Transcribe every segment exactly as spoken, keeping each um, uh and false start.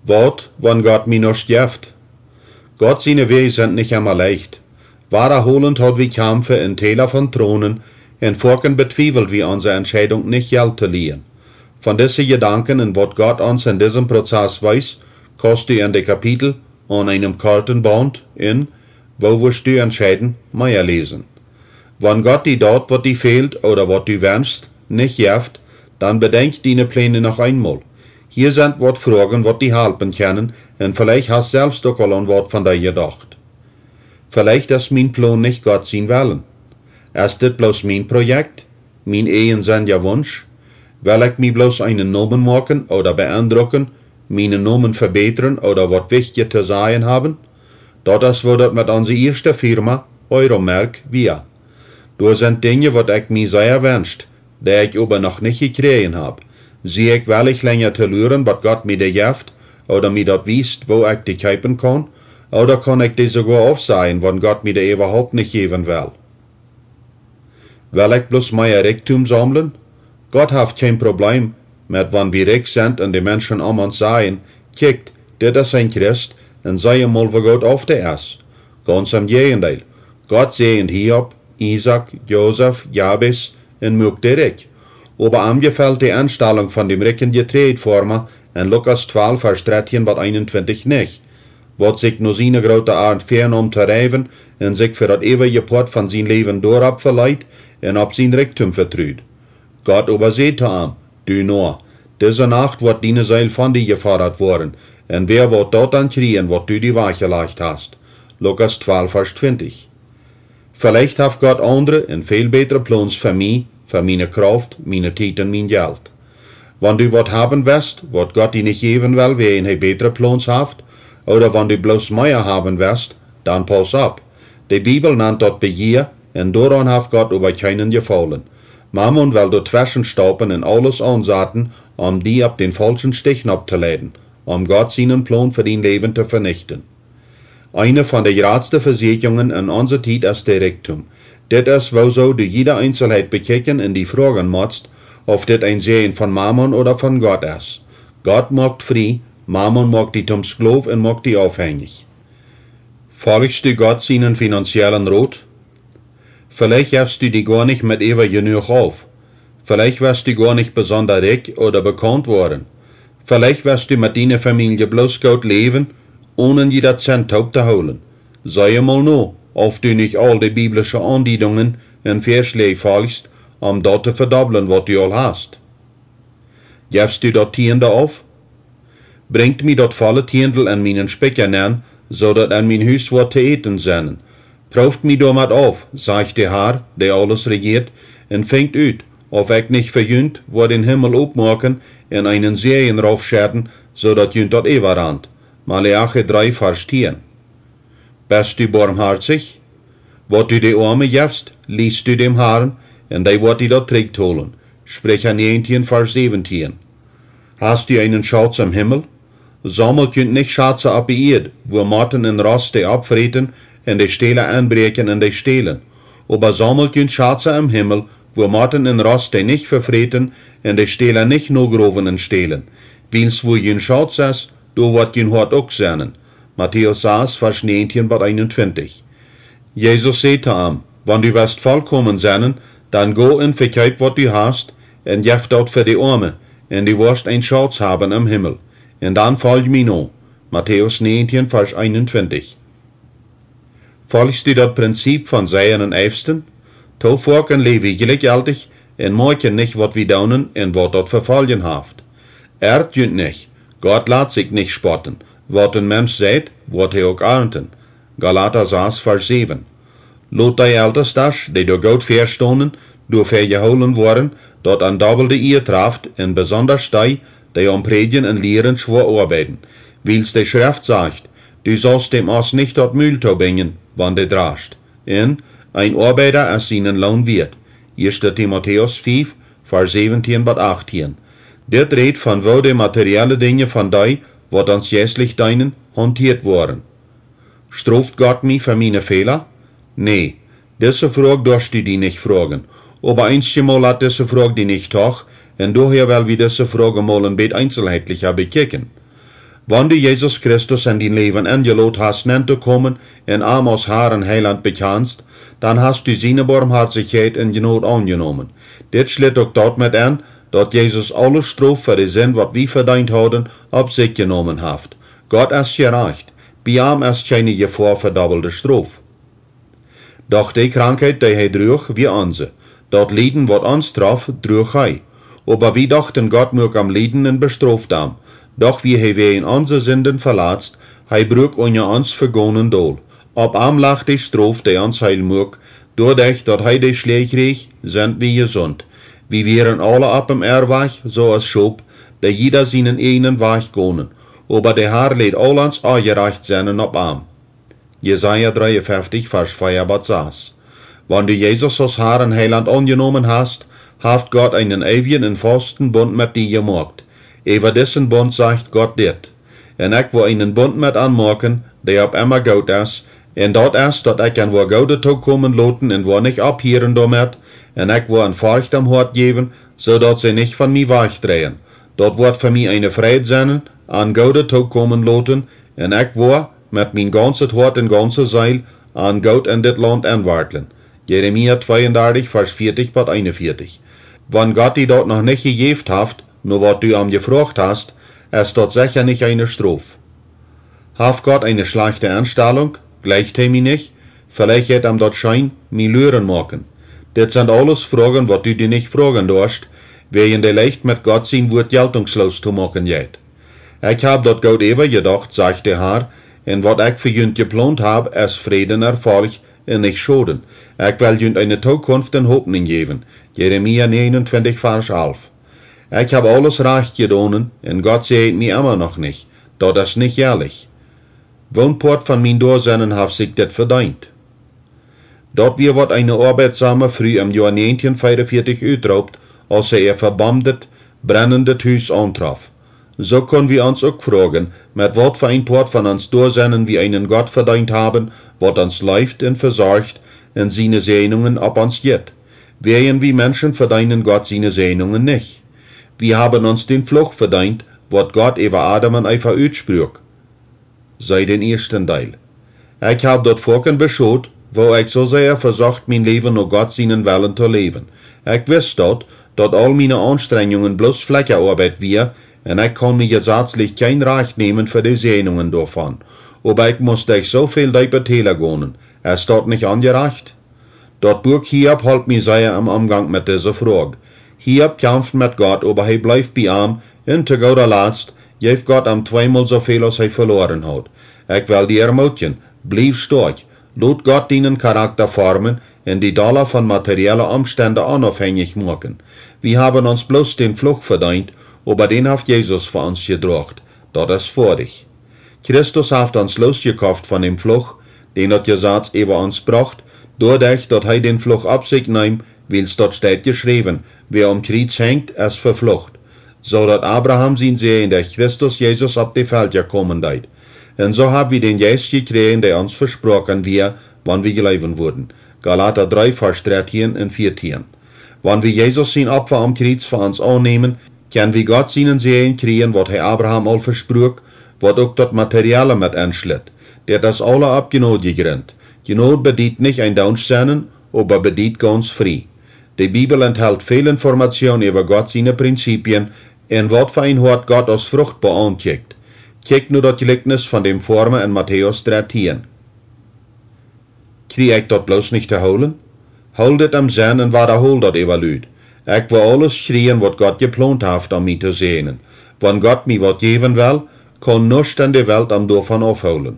Waut, wan Gott mie nuscht jeft? Gott siene Wäaj sent nich emma leicht. Wadaholent haud wie Kjamfe en Täla von Tronen un foaken betwiewelt wie onse Entscheidunk nich Jelt to lieen. Von dise Jedanken un waut Gott ons en disem Prozess wees, kaust du en de Kapitel aun eenem korten Baunt en Woo wurscht du entscheiden? mea läsen. Wan Gott die daut, waut die fält ooda waut du wenschst, nich jeft, dan bedenkj diene Pläne noch eenmol. Hia sent waut Froagen, waut die halpen kjennen, un veleicht hast selfst uk aul aun waut von dee jedocht. Veleicht es mien Plon nich Gott sien Wellen. Es dit bloos mien Projekt? Mien eejna Wunsch? Well ekj mie bloos eenen Nomen moaken ooda beendrucken, mienen Nomen vebätren ooda waut Wichtjet to sajen haben? Daut es woo daut met onse ieeschte Firma, Euromerk, wia. Doa sent Dinja, waut ekj mie sea wenscht, dee ekj oba noch nich jekjräajen hab. Sie ekj wellich lenja to luren, bat Gott mie dee jeft, ooda mie daut wiest, woo ekj dee kjeepen kaun, ooda kaun ekj dee soogoa aufsajen, wan Gott mie dee äwahaupt nich jäwen well? Well ekj bloos mea Rikjdom saumlen? Gott haft kjeen Probleem met wan wie rikj sent un de Menschen om ons sajen: Kjikjt, dit es een Christ, un see mol woo goot auf dee es. Gaunz em Jäajendeel. Gott säajent Hiob, Isaak, Josef, Jabes un muak dee rikj. Oba am jefelt de Enstalunk von däm rikjen Jeträajdfoarma en Lukas twalf, Varsch dartieen bat eenuntwintich nich, waut sikj no siene groote Arnt väanoom to reiwen un sikj fa daut eewje Poat von sien Läwen doaropp veleet un opp sien Rikjdom vetrud. Gott oba säd to am: Du Noa, dise Nacht woat diene Seel von die jefodat woaren, un wäa woat daut dan kjrieen, waut du die wajchjelajcht hast? Lukas twalf, Varsch twintich. Veleicht haft Gott aundre un väl bätre Plons fa mie, fa miene Krauft, miene Tiet un mien Jelt. Wan du waut haben west, waut Gott die nich jäwen well, wäajen hee bätre Plons haft, ooda wan du bloos mea haben west, dan pauss opp. De Bibel nant daut Bejia, un doaraun haft Gott oba kjeenen Jefaulen. Mammon well doa tweschen staupen un aules aunsaten, om die opp dän faulschen Stich nopp to leiden, om Gott sienen Plon fa dien Läwen to venichten. Eene von de jratste Vesäakjungen en onse Tiet es de Rikjdom. Dit es woosoo du jiede Eenselheit bekjikjen un die froagen motst, auf dit een Säajen von Mammon ooda von Gott es. Gott moakt frie, Mammon moakt die toom Sklow un moakt die aufhenjich. Foljst du Gott sienen finanziellen Rot? Veleicht jefst du die goa nich met äwa jenuach auf. Veleicht west du goa nich besonda rikj ooda bekaunt woaren. Veleicht west du met diene Famielje bloos goot läwen, onen jieda Zent toop to hoolen. See mol no, auf du nich aul de biblische Aundiedungen un Väaschläaj foljst, om daut to vedobblen, waut du aul hast. Jefst du daut Tieende auf? Brinjt mie daut volle Tieendel en mienen Spikja nenn, soo daut en mien Hus woat to äten sennen. Prooft mie doamet auf, sajcht de Har, dee aules rejieet, un finjt ut, auf ekj nich fa junt woa dän Himmel opmoaken un eenen Säajen raufschedden, soo daut junt daut äwarant. Maleachi dree, Varsch tieen. Best du boamhoatich? Waut du de Oame jefst, liest du däm Harn, un dee woat die daut trigjtolen. Spricha näajentieen, Varsch säwentieen. Hast du eenen Schauz em Himmel? Saumelt junt nich Schaze opp de Ieed, wua Motten un Rost dee oppfräten un de Stäla enbräakjen un dee stälen. Oba saumelt junt Schaze em Himmel, wua Motten un Rost dee nich vefräten un de Stäla nich nogrowen un stälen. Wiels wua jun Schauz es, doa woat jun Hoat uk sennen. Matäus sas, Varsch näajentieen bat eenuntwintich. Jesus säd to am: Wan du west volkomen sennen, dan go un vekjeep waut du hast un jeff daut fa de Oame, un du woascht een Schauz haben em Himmel. Un dan folj mie no. Matäus näajentieen, Varsch eenuntwintich. Foljst du daut Prinzip von Seien un Eifsten? Too foaken läw wie jlikjjeltich un moakjen nich, waut wie doonen un waut daut fa Foljen haft. Errt junt nich, Gott lat sikj nich spotten. Waut een Mensch seit, woat hee uk arnten. Galata sas, Varsch säwen. Lot dee Eltestasch, dee doa goot väastonen, doafäa jehoolen woaren, daut an dobbelde Ea traft, un besondasch dee, dee aum Prädjen un Lieren schwoa oabeiden. Wiels de Schreft sajcht: Du saust däm Oss nich daut Mul toobinjen, wan dee drascht. Un: Een Oabeida es sienen Loon wieet. Ieeschte Timotäus fief, Varsch säwentieen bat achttieen. Dit rät von woo de materielle Dinja von dee, waut ons jeistlich deenen, hauntieet woaren. Stroft Gott mie fa miene Fäla? Nä, dise Froag doascht du die nich froagen. Oba eenjemol lat dise Froag die nich toch, un doahäa well wie dise Froag mol een bät eenselheitlicha bekjikjen. Wan du Jesus Christus en dien Läwen enjelot hast nenn to komen un am aus Har un Heilaunt bekjanst, dan hast du siene Boamhoatichkjeit un Jnod aunjenomen. Dit schlit uk daut met en, daut Jesus aule Strof fa de Sind, waut wie vedeent hauden, opp sikj jenomen haft. Gott es jerajcht. Bie am es kjeene Jefoa fa dobbelde Strof. Doch de Krankheit, dee hee druach, wia onse. Daut Lieden, waut ons trof, druach hee. Oba wie dochten, Gott muak am lieden un bestroft am. Doch wia hee wäajen onse Sinden veletzt, hee bruak unja ons Vegonen dol. Opp am lach de Strof, dee ons heel muak, doaderch daut hee de Schläaj kjrieech, sent wie jesunt. Wie wieren aule opp däm Errwajch, soo aus Schop, dee jieda sienen ieejnen Wajch gonen. Oba de Har läd aul ons Onjerajchtsennen opp am. Jesaja dreeunfeftich, Varsch vea bat sas. Wan du Jesus aus Har un Heilaunt aunjenomen hast, haft Gott eenen eewjen un fausten Bunt met die jemoakt. Äwa disen Bunt sajcht Gott dit: Un ekj woa eenen Bunt met an moaken, dee opp emma goot es, un daut es, daut ekj an woa Goodet tookomen loten un woa nich opphieren doamet, un ekj woa an Forcht em Hoat jäwen, soo daut see nich von mie wajchdreien. Daut woat fa mie eene Freid sennen, an Goodet tookomen loten, un ekj woa met mien gaunzet Hoat un gaunze Seel an Goot en dit Launt enwartlen. Jeremia tweeundartich, Varsch vieetich bat eenunvieetich. Wan Gott die daut noch nich jejäft haft, no waut du am jefroacht hast, es daut secha nich eene Strof. Haft Gott eene schlajchte Enstalunk? Jleicht hee mie nich? Veleicht jeit am daut scheen, mie luren moaken? Dit sent aules Froagen, waut du die nich froagen doascht, wäajen dee leicht met Gott sien Wuat jeltungsloos to moaken jeit. Ekj hab daut goot äwajedocht, sajcht de Har, un waut ekj fa junt jeplont hab, es Fräd un Erfolg un nich Schoden. Ekj well junt eene Tookunft un Hopninj jäwen. Jeremia negenuntwintich, Varsch alf. Ekj hab aules rajcht jedonen, un Gott säajent mie emma noch nich. Daut es nich ehrlich. Woon Poat von mien Doasennen haft sikj dit vedeent? Daut wia, waut eene oabeitsome Fru em Joa näajentieen fiewunvieetich utroopt, aus see äa vebomdet, brennendet Hus auntrof. Soo kjenn wie ons uk froagen, met waut fa een Poat von ons Doasennen wie eenen Gott vedeent haben, waut ons leeft un vesorcht un siene Säajnungen opp ons jeit. Wäajen wie Menschen vedeenen Gott siene Säajnungen nich. Wie haben ons dän Fluch vedeent, waut Gott äwa Adam un Eva utspruak. See dän ieeschten Deel. Ekj hab daut foaken beschot, woo ekj soo sea vesocht, mien Läwen no Gott sienen Wellen to läwen. Ekj wist daut, daut aul miene Aunstrenjungen bloos Flekjaoabeit wia, un ekj kunn mie jesazlich kjeen Rajcht nämen fa de Säajnungen doavon. Oba ekj must derch soo väl deepe Täla gonen. Es daut nich onjerajcht? Daut Buak Hiob holp mie sea em Omgank met dise Froag. Hiob kjamft met Gott, oba hee bleef bie am, un to gooda Latst jeef Gott am tweemol soo väl aus hee veloaren haud. Ekj well die ermootjen: Bliew stoakj. Lot Gott dienen Charakta formen un die dolla von materielle Omstend onaufhänjich moaken. Wie haben ons bloos dän Fluch vedeent, oba dän haft Jesus fa ons jedroagen. Daut es foadich. Christus haft ons loosjekoft von däm Fluch, dän daut Jesaz äwa ons brocht, doaderch daut hee dän Fluch opp sikj neem, wiels daut steit jeschräwen: Wäa aum Kjriez henjt, es veflucht. Soo daut Abraham sien Säajen derch Christus Jesus opp de Velkja komen deed. Un soo hab wie dän Jeist jekjräajen, dee ons vesproaken wia, wan wie jleewen wudden. Galata dree, Varsch dartieen un vieetieen. Wan wie Jesus sien Opfa aum Kjriez fa ons aunnämen, kjenn wie Gott sienen Säajen kjrieen, waut hee Abraham aul vespruak, waut uk daut Materielle met enschlit. Dit es aula opp Jnod jejrint. Jnod bediet nich een Doonst sennen, oba bediet gaunz frie. De Bibel enthelt väl Information äwa Gott siene Prinzipien un waut fa een Hoat Gott aus fruchtboa aunkjikjt. Kjikj no daut Jlikjnis von däm Forma en Matäus dartieen. Kjrie ekj daut bloos nich to hoolen? Hool dit em Senn un wadahol daut äwa lud. Ekj woa aules kjrieen, waut Gott jeplont haft, om mie to säajnen. Wan Gott mie waut jäwen well, kaun nuscht en de Welt am doavon aufhoolen.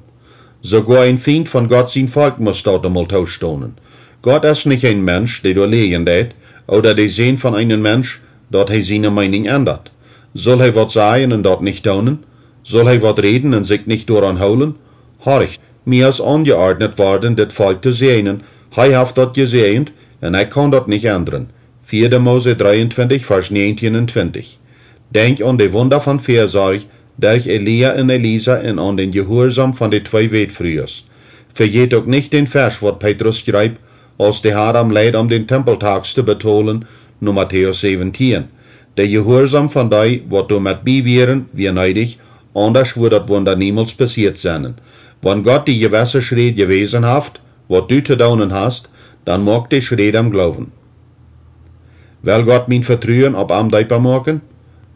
Soogoa een Fient von Gott sien Volkj must daut emol toostonen. Gott es nich een Mensch, dee doa läajen deit, ooda de Sän von eenen Mensch, daut hee siene Meeninj endat. Sull hee waut sajen un daut nich doonen? Sull hee waut räden un sikj nich doaraun hoolen? Horcht, mie es aunjeordnet worden, dit Volkj to säajnen. Hee haft daut jesäajent, un ekj kaun daut nich endren. Vieede Mose dreeuntwintich, Varsch näajentieen un twintich. Denkj aun de Wunda von Väasorj derch Elia un Elisa un aun dän Jehuarsom von de twee Wätfrues. Vejät uk nich dän Varsch, waut Petrus jreep, aus de Har am leid, om dän Tempeltax to betolen, no Matäus säwentieen. De Jehuarsom von dee, waut doa met bie wieren, wia needich, Aundasch wudd daut Wunda niemols passieet sennen. Wan Gott die jewesse Schräd jewäsen haft, waut du to doonen hast, dan moak dee Schräd em Gloowen. Well Gott mien Vetruen opp am deepa moaken?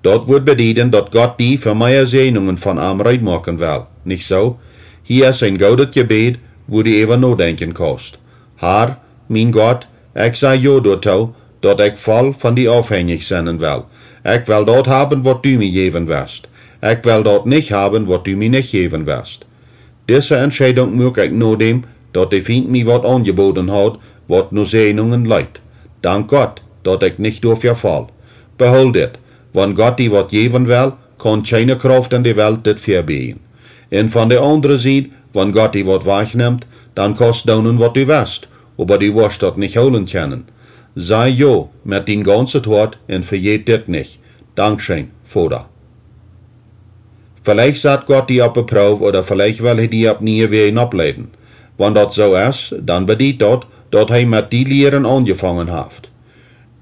Daut wudd bedieden, daut Gott die fa mea Säajnungen von am reed moaken well, nich soo? Hia es een goodet Jebäd, wua du äwa nodenkjen kaust. Har, mien Gott, ekj saj jo doatoo, daut ekj voll von die aufhenjich sennen well. Ekj well daut haben, waut du mie jäwen west. Ekj well daut nich haben, waut du mie nich jäwen west. Dise Entscheidunk muak ekj nodäm, daut de Fient mie waut aunjeboden haud, waut no Säajnungen leet. Dank Gott, daut ekj nich doafäa foll. Behool dit: Wan Gott die waut jäwen well, kaun kjeene Krauft en de Welt dit vebieejen. Un von de aundre Sied, wan Gott die waut wajchnemt, dan kaust doonen, waut du west, oba du woascht daut nich hoolen kjennen. Saj jo met dien gaunzet Hoat un vejät dit nich: Dankscheen, Voda. Veleicht sat Gott die opp de Proow, ooda veleicht well hee die opp niee Wäaj noppleiden. Wan daut soo es, dan bediet daut, daut hee met die Lieren aunjefongen haft.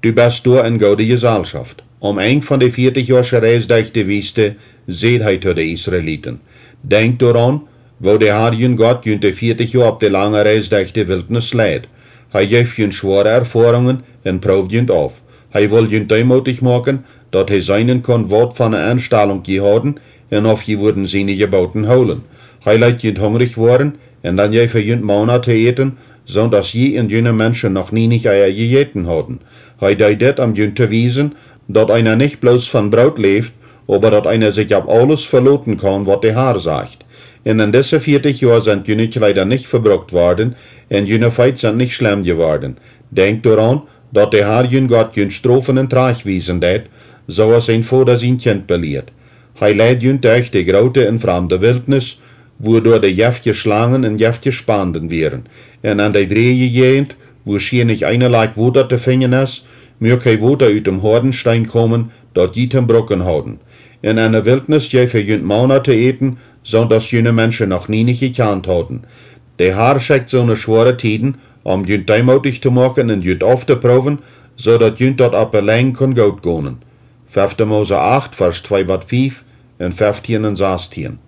Du best doa en goode Jeselschoft. Aum Enj von de vieetich Joasche Reis derch de Wiest säd hee to de Israeliten: Denkjt doaraun, woo de Har jun Gott junt de vieetich Joa opp de lange Reis derch de Wiltnis leid. Hee jeef junt schwoare Erfoarungen un proowd junt auf. Hee wull junt deemootich moaken, daut hee seenen kunn, waut von ne Enstalunk jie hauden un auf jie wudden siene Jebooten hoolen. Hee leet junt hungrich woaren, un dan jeef hee junt Mana to äten, soont aus jie un june Menschen noch nie nich ea jejäten hauden. Hee deed dit, om junt to wiesen, daut eena nich bloos von Broot läft, oba daut eena sikj opp aules veloten kaun, waut de Har sajcht. Un en dise vieetich Joa sent june Kjleeda nich vebrukt worden, un june Feet sent nich schlemm jeworden. Denkjt doaraun, daut de Har jun Gott junt strofen un trajchtwiesen deit, soo aus een Voda sien Kjint belieet. Hee leid junt derch de groote un framde Wiltnis, wua doa de jeftje Schlangen un jeftje Spanden wieren, un en de dräje Jäajent, wua schia nich eene Lakj Wota to finjen es, muak hee Wota ut däm hoaden Steen komen, daut jie toom bruken hauden. Un en de Wiltnis jeef hee junt Mana to äten, soont aus june Menschen noch nie nich jekjant hauden. De Har schekjt soone schwoare Tieden, om junt deemootich to moaken un junt auftoproowen, soo daut junt daut opp de Lenj kunn goot gonen. Fefte Mose acht, Varsch twee bat fief un feftieen un sastieen.